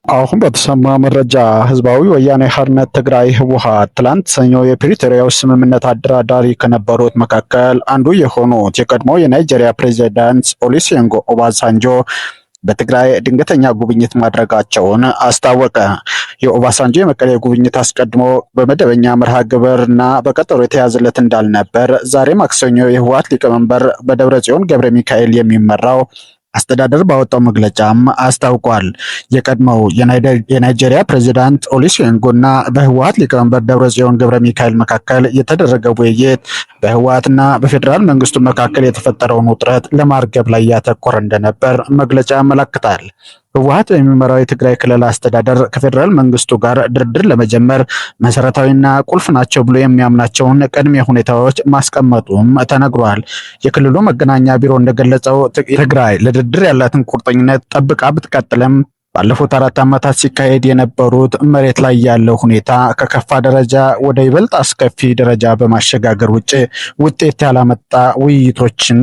አሁን በተሰማ መረጃ ህዝባዊ ወያኔ ሓርነት ትግራይ ህወሓት ትላንት ሰኞ የፕሪቶሪያው ስምምነት አደራዳሪ ከነበሩት መካከል አንዱ የሆኑት የቀድሞ የናይጄሪያ ፕሬዚዳንት ኦሉሴጉን ኦባሳንጆ በትግራይ ድንገተኛ ጉብኝት ማድረጋቸውን አስታወቀ። የኦባሳንጆ የመቀሌ ጉብኝት አስቀድሞ በመደበኛ መርሃ ግብርና በቀጠሮ የተያዘለት እንዳልነበር ዛሬ ማክሰኞ የህወሓት ሊቀመንበር በደብረ ጽዮን ገብረ ሚካኤል የሚመራው አስተዳደር ባወጣው መግለጫም አስታውቋል። የቀድሞው የናይጄሪያ ፕሬዚዳንት ኦሉሴጉንና በህወሓት ሊቀመንበር ደብረጽዮን ገብረ ሚካኤል መካከል የተደረገው ውይይት በህወሓትና በፌዴራል መንግስቱ መካከል የተፈጠረውን ውጥረት ለማርገብ ላይ ያተኮረ እንደነበር መግለጫ ያመላክታል። ህወሓት የሚመራው የትግራይ ክልል አስተዳደር ከፌዴራል መንግስቱ ጋር ድርድር ለመጀመር መሰረታዊና ቁልፍ ናቸው ብሎ የሚያምናቸውን ቅድመ ሁኔታዎች ማስቀመጡም ተነግሯል። የክልሉ መገናኛ ቢሮ እንደገለጸው ትግራይ ለድርድር ያላትን ቁርጠኝነት ጠብቃ ብትቀጥልም ባለፉት 4 ዓመታት ሲካሄድ የነበሩት መሬት ላይ ያለው ሁኔታ ከከፋ ደረጃ ወደ ይበልጥ አስከፊ ደረጃ በማሸጋገር ውጭ ውጤት ያላመጣ ውይይቶችን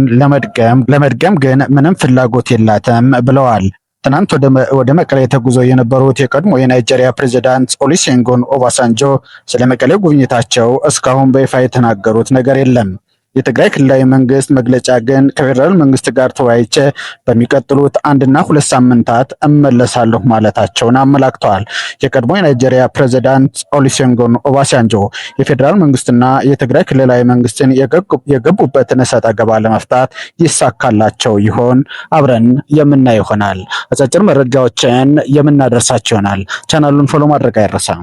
ለመድገም ግን ምንም ፍላጎት የላትም ብለዋል። ትናንት ወደ መቀሌ ተጉዘው የነበሩት የቀድሞ የናይጄሪያ ፕሬዚዳንት ኦሉሴጉን ኦባሳንጆ ስለ መቀሌ ጉብኝታቸው እስካሁን በይፋ የተናገሩት ነገር የለም። የትግራይ ክልላዊ መንግስት መግለጫ ግን ከፌዴራል መንግስት ጋር ተወያይቼ በሚቀጥሉት 1ና 2 ሳምንታት እመለሳለሁ ማለታቸውን አመላክተዋል። የቀድሞ የናይጄሪያ ፕሬዚዳንት ኦሉሴጉን ኦባሳንጆ የፌዴራል መንግስትና የትግራይ ክልላዊ መንግስትን የገቡበትን እሰጥ አገባ ለመፍታት ይሳካላቸው ይሆን? አብረን የምናየው ይሆናል። አጫጭር መረጃዎችን የምናደርሳቸው ይሆናል። ቻናሉን follow ማድረግ አይረሳም።